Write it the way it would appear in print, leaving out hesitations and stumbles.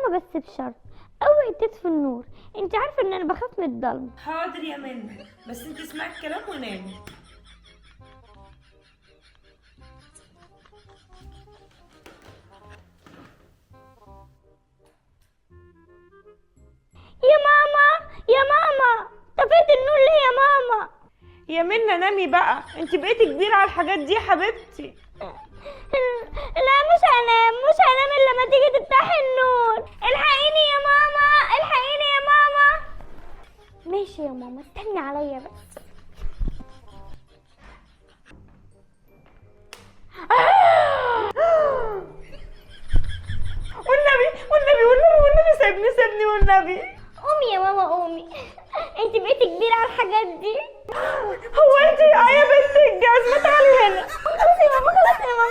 ماما بس بشرط، اوعي تطفي النور، انت عارفه ان انا بخاف من الضلمة. حاضر يا منى، بس انت اسمعي الكلام ونامي. يا ماما يا ماما، طفيت النور ليه يا ماما؟ يا منى نامي بقى، انت بقيتي كبيرة على الحاجات دي يا حبيبتي. لا مش هنام، مش هنام الا لما تيجي تفتحي النور. الحقيني يا ماما، الحقيني يا ماما. ماشي يا ماما، استني عليا بس. والنبي والنبي والنبي والنبي، سيبني سيبني والنبي. قومي يا ماما قومي، انت بقيتي كبيرة على الحاجات دي. هو انت يا بنت الجزمة، تعالي هنا. خلاص يا ماما، خلاص يا ماما.